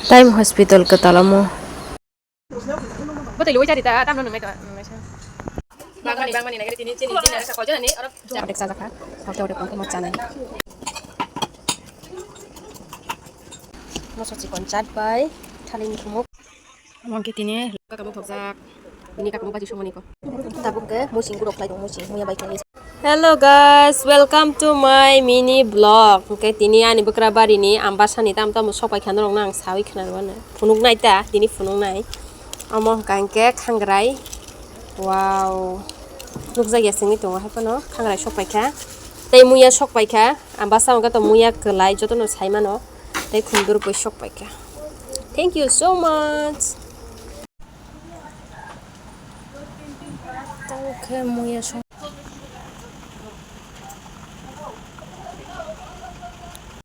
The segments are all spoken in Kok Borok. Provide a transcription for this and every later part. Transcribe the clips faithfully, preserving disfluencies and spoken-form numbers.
Time hospital kwtal omo. Botwi lwi chari ta, tamno nwngnai to, nwngnai sa. Bangmani, bangmani nai tini chini, chini asa koi jani, oro. Odek sajak kha, hokhe odek wngkhe mo chanai. Moso chikon chat bai, thalini khumuk. Omo hwnkhe tini kakabo phokjak, bini kakabo baji songmani ko. Tabuk khe muising gurok khlai tong muising, muya bai khlai. Hello guys, welcome to my mini vlog. Hwnkhe tini ani bwkra barini ambasani tam tamo sok paikha norokno ang sawi khna rwmani. Phunuk nai ta, tini phunuk nai. Omo hwnkha hwnkhe khangrai. Wow. Nukjak ya singwi tongo hai phano khangrai sok paikha. Tei muya sok paikha. Ambasa hwnkhe to muya kwlai jotono sai mano. Tei khundur bui sok paikha. Thank you so much. Tamo khe muya song.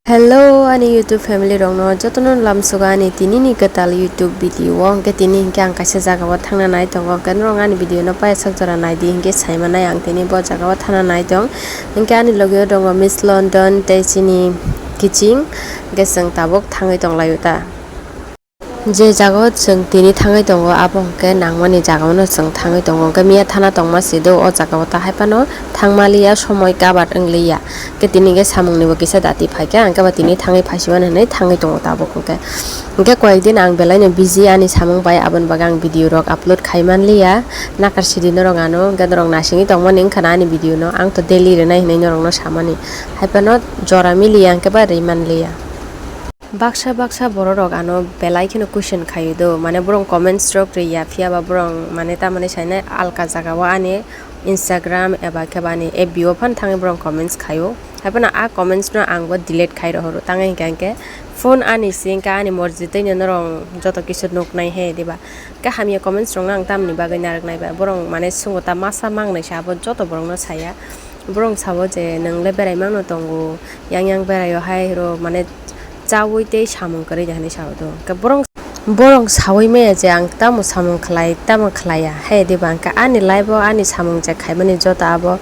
Hello ani YouTube family rokno jotono lamsogo ani tini ni kwtal YouTube video o, hwnkhe tini hwnkhe ang kaisa jaga o thangna nai tongo, hwnkhe norok ani video no paiyasak jora naidi hwnkhe saimanai ang tini bo jaga o thangna nai tong, hwnkhe ani logi o tongo Miss London tei chini kiching, hwnkhe chwng tabuk thangwi tonglaio ta. Je jaga o chwng tini thangwi tongo, abo hwnkhe nangmani jaga o no chwng thangwi tongo, hwnkhe miya thana tongma se do o jaga o, ta hai phano thangma liya, somoi kabar wng liya, hwnkhe tini hwnkhe samung ni bo kisa dati phaikha, hwnkhe ba tini thangwi phaisimani hinwi thangwi tongo tabuk hwnkhe. Hwnkhe koyek din ang belai no busy ani samung bai, aboni bagwi ang video rok upload khai man liya, nakar sidi norok ano, hwnkhe norok nasingwi tongmani wngkha na ani video no, ang to daily rwnai hinwi norok no samani, hai phano jora miliya hwnkhe ba rwi man liya. Baksa baksa borok rok ano belai kheno question khaio do, mane borok comments rok rwya, phiya ba borok mane tamani sainai alka jaga o ani Instagram eba khe ba ani F B o phan thangwi borok comments khaio, hai phano a comments no ang bo delete khai rohoro, tangwi hwnkhe hwnkhe phone ani si hwnkhe ani morji twi no norok joto kisu nuknai he diba, hwnkhe hamya comments rok no ang tamni bagwi narwk nai ba, borok mane swngbo ta masa mangnai se abo joto borok no saya. Borok sabo je, "Nwng le berai mano tongo, yang yang berai o hai rw mane chaui tei samung kwrwi de," hinwi sao do. Hwnkhe borok, borok saui maya je, "Ang tamo samung khlai, tamo khlai ya," hai diba? Hwnkhe ani life o ani samung je khaimani joto abo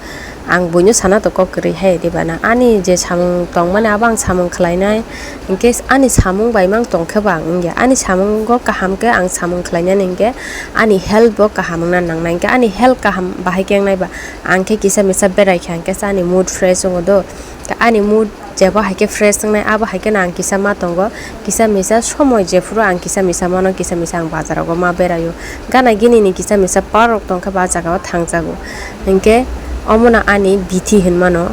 ang buino sana to kok kwrwi hai diba na? Ani je samung tongmani abo ang samung khlainai, hwnkhe ani samung bai mang tongkhe bo ang wngya, ani samung o kaham khe ang samung khlainani hwnkhe ani health bo kaham wngna nangnai, hwnkhe ani health kaham bahai khe wngnai ba. Ang khe kisa misa berai kha, ang khe ani mood fresh wngo do. Ani mood jebo hai khe fresh wngnai, abo hai kheno ang kisa ma tongo. Kisa misa somoi jephuru ang kisa misa mano, kisa misa ang bazar rogo ma beraio. Gana gini ni kisa misa park rok tongkha ba jaga o thangjago. Hinkhe omono ani bithi hinmano.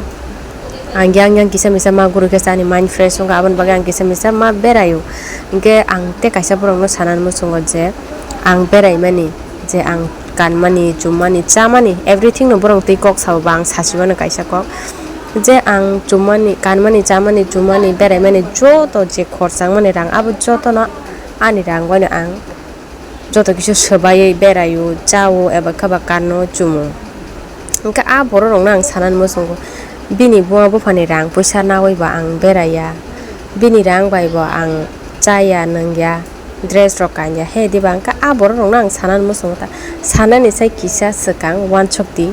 Ang yang yang kisa misa ma guru khe ani mind fresh wngo, aboni bagwi ang kisa misa ma beraio. Hinkhe ang tei kaisa borok no sanani muchungo je ang beraimani. Je ang kanmani, chummani, chamani, everything no borok twi kok sao ba ang sachimano kaisa kok. Je ang chummani, kanmani, chamani, chummani, beraimani, joto je khorchangmani rang, abo jotono ani rang baino ang joto kisa swbaiwi beraio, chao, eba khe ba kanno, chumo. Hwnkhe a borok rokno ang sanani muchungo, bini buma buphani rang puisa naui ba ang beraiya, bini rang bai bo ang chaya, nungya. Dress rok kanya he diba, hwnkhe a borok rokno ang sanani muchungo ta, sanani sai kisa swkang uansuk di,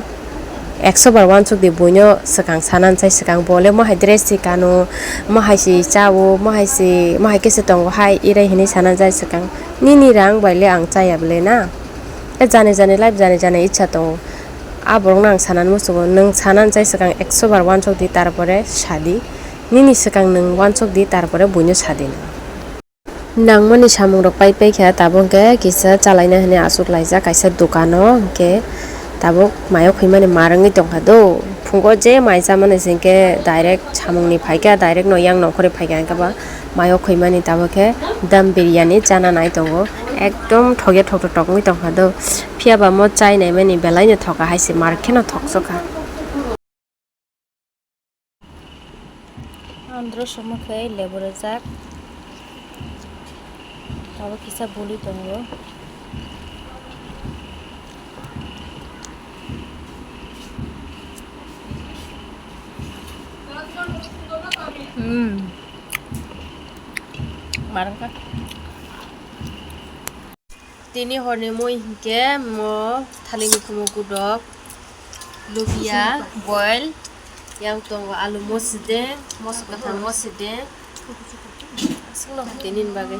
ekso bar uansuk di, buino swkang sanani sai swkang, bo le mohai dress se kano, mohai se chao, mohai se, mohai khe se tongo hai, irai hinwi sanani sai swkang. Nini rang bai le ang chaya bwle na, e jani jani life jani jani ichha tongo. A borokno ang sanani muchungo, nwng sanani sai swkang ekso bar uansuk di, tarpore sadi, nini swkang nwng uansuk di, tarpore buino sadi. Nangmani samung rok pai pai kha, tabuk hwnkhe kisa chalaina hinwi achuk laijak kaisa dukano, hwnkhe tabuk mayo khwimani mar wngwi tongkha do. Phungo je mai chamani se hwnkhe direct samungni phaikha, direct no yang nongkhorwi phaikha, hwnkhe ba mayo khwimani tabuk khe dum biryani chana nai tongo. Ekdom thokya thoktok tok wngwi tongkha do. Phiya ba mo chai naimani belai no thokha hai se, mar kheno thokjokha. Andro somo khe lebu rwjak. Abo kisa buli tongo. Hmm. Marangka. Tini horni mui hinkhe mo thalini kumu kudok, lubia, boil, yang tongo alu mosideng, moso kwthang mosideng. Tini ni bagwi.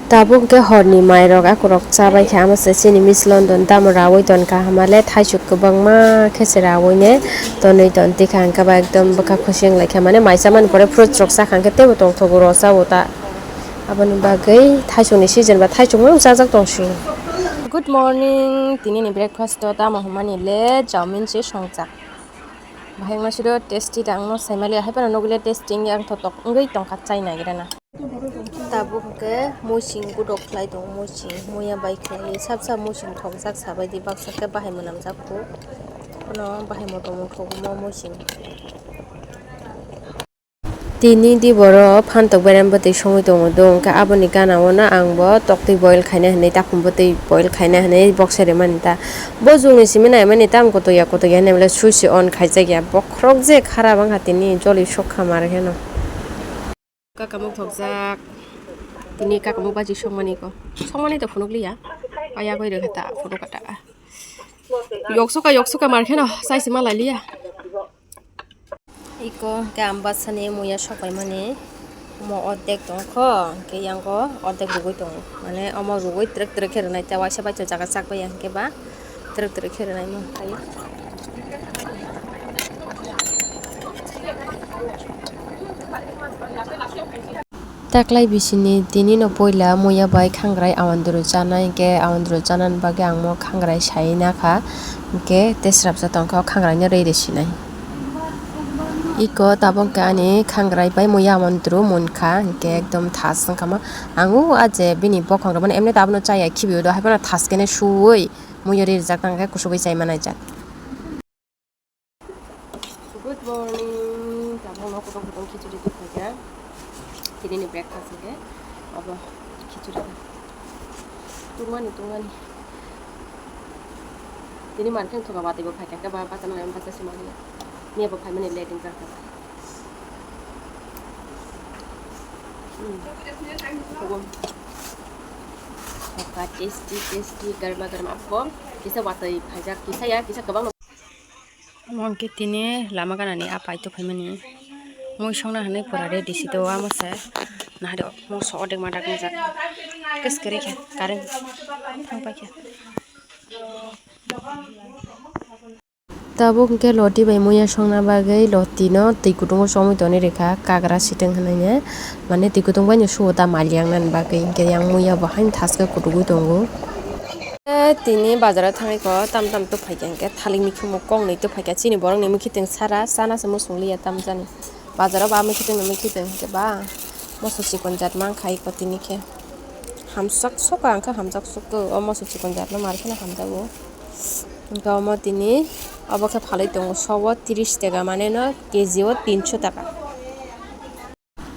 Tabuk khe horni mairok akorok chabai kha, amo se chini Miss London tamo raui ton kaham le, thaisuk kwbangma khe se raui ne tonwi ton tikha, hwnkhe ba ekdom bwkha khusi wng lai kha, mane mai chamani pore fruits rok chakha hwnkhe teibo tongthogo ro chao ta, aboni bagwi thaisukni season ba thaisukno chajak tong sio. Good morning, tini ni breakfast o tamo hwnmani le chowmin se songjak. Bahai wngma siro tasty da, ang no sai mali, hai phano nugwi le tasty wngya, ang thotok wngwi tongkha, chai nagira na. Tabuk hwnkhe muising gudok khlai tongo, muising muya bai khlai sap sap muising thokjak sabai di, baksa khe bahai mwnamjak kho, phano bahai motom wng thogo mo muising. Tini di borok phantok berem bwtwi songwi tongo do, hwnkhe aboni gana o no ang bo toktwi boil khaina hinwi, takhum bwtwi boil khaina hinwi boksa rimani ta. Bo jungni simi naimani tamo kotoya kotoya hinwi switch on khaijak ya, bokhorok je khara bangkha tini joli sokha mar kheno. Kakamuk thokjak, tini kakamuk baji sokmani ko, sokmani to phunuk liya, paya koi rwkha ta phunuk kata. Yoksuka yoksuka mar kheno chai se ma lai liya. Iko hwnkhe ang bwsani muya sokaimani, omo ordek tongkho, hwnkhe yango ordek rwgwi tongo, mane omo rwgwi twrwk twrwk khe rwnai, tei waisa bai jaga chak bai ya hwnkhe ba twrwk twrwk khe rwnai mano. Taklai bisini tini no poila muya bai khangrai awandru chanai, hwnkhe awandru chanani bagwi ang mo khangrai sai nakha, hwnkhe tei srapsa tongkha o khangrai no rwi rw sinai. Iko tabuk khe ani khangrai bai muya awandru munkha, hwnkhe ekdom thas wngkha ma. Ang o ah je bini bokhong rwmani emni to abono chaya khibiyo do, haiphano thas khe ne suwi muya rwi rijak tang khe kusubui chai ma naijak. Good morning. Tabuk no kutong kutong khichuri twi phaikha. Tini ni breakfast hwnkhe abo khichuri. Tungmani tungmani. Tini mankheng thoka batwi bo phaikha khe ba bachana bacha se mani. Ni bo phaimani late wngkha khe. Hmm. Thogo. Thoka tasty tasty garma garma apho. Kisa watwi phaijak kisa ya kisa kwbang. Omo hwnkhe tini lama ganani a pai tongphaimani mui songna hinwi pura ready si do, omo se nahari moso ordek ma dak wngjak, kwswk kwrwi khe current thang paikha. Tabuk hwnkhe loti bai muya songna bagwi loti no twi kutungo chomwi tonwi rwkha, kagra sitwng hinwi ne, mane twi kutung bai no suo ta mal yang nani bagwi, hwnkhe yang muya bo haino thaske kutugwi tongo. Tini bazar o thangwi kho tam tam tubuphaikha, hwnkhe thalik mikhumu koknwi tubuphaikha, chini borokni mikhuitwng sara chana se muchung liya tam jani. Bazar o ba mikhuitwng ni mikhuitwng hwnkhe ba moso chikon jat mankha iko tini khe. Hamjak soka hwnkhe hamjak sukgo, o moso chikon jat no mar kheno hamjago. Hwnkhe omo tini obo khe phalwi tongo, sobo tris taka, mane no K G o tinso taka.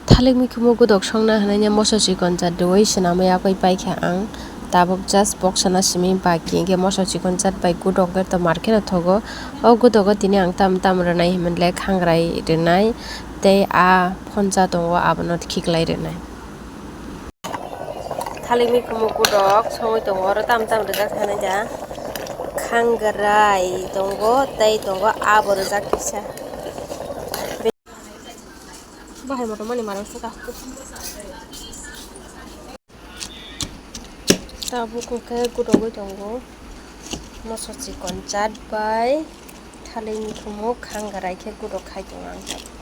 Thalik mikhumu gudok songna hinwi moso chikon jat rwui swnamwi yakui paikha ang. Tabuk just boksana simi baki, hwnkhe moso chikon jat bai gudok khe to mar kheno thogo. O gudogo tini ang tam tam rwnai hinmale khangrai rwnai tei a phonsa tongo abono khiklai rwnai. Thalik mikhumu gudok songwi tongo, oro tam tam rijak thani ja. Khangrai tongo tei tongo abo rijak kisa. Bahai motom mani marang se kahku. Tabuk hwnkhe gudogwi tongo. Moso chikon chat bai thalik mikhumu khangrai khe gudok khai tongo ang tabuk.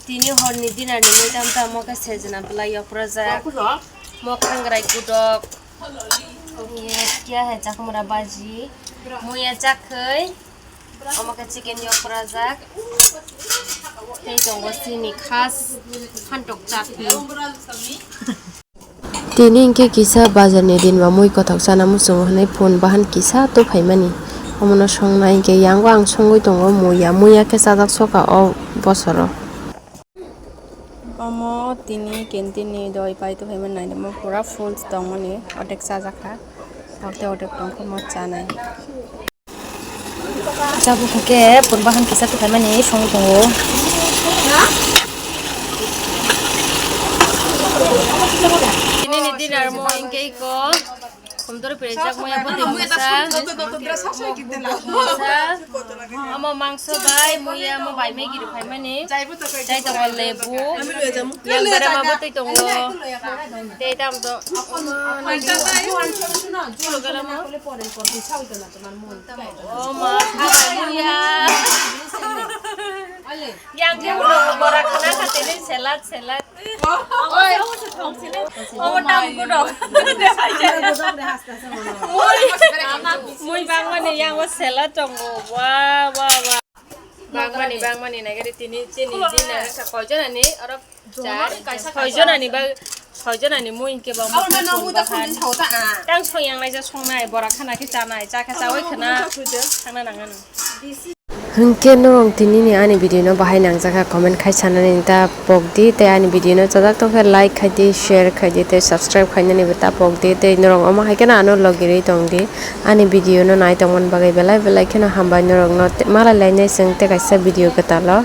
Tini horni dinner ni mui tam tam mo khe sejna bwlai yok rajak. Mo khangrai gudok. Ye kya hai chakmura baji. Muya chakhai. Omo khe chicken yok rajak. Tei tongo sini khas phantok chakni. Tini hwnkhe kisa bazar ni din ba mui kothok chana muchungo hinwi phone bahan kisa tubuphaimani. Omono songnai hwnkhe yango ang songwi tongo muya, muya khe chajak soka o bosoro. Omo tini canteen ni doi pai tubuphaimani nainwi pura full tongmani, ordek chajakha, ordek ordek tongkha omo chanai. Tabuk hwnkhe phone bahan kisa tubuphaimani songwi tongo. Tini ni dinner mo hwnkhe iko Umdor pirajak muya bwtwi mungsa. Mungsa. Omo mangso bai muya mo bai Maggie rw phaimani. Chai tongo lebu. Yang berama bwtwi tongo. Tei tam to. Omo muya. Yang ke ulo bora khana khatene salad salad. Oi. Omo tam gudo. Mui. Mui bangmani yang o salad tongo. Wa wa wa. Bangmani bangmani nagari tini chini jina sa koijon ani oro char. Koijon ani bag koijon ani mui ke bang. Tang song yang naija songnai bora khana ke chanai cha khe chawi khana. Khana nangano. Hwnkhe norok tinini ani video no bahai nangjakha, comment khai sanani ta pokdi, tei ani video no chajak tongkhe like khaidi, share khaidi, tei subscribe khainani bo ta pokdi, tei norok omo hai kheno ano logirwi tongdi. Ani video no nai tongmani bagwi belai belai kheno hambai norok no, malai lainai chwng tei kaisa video kwtal o.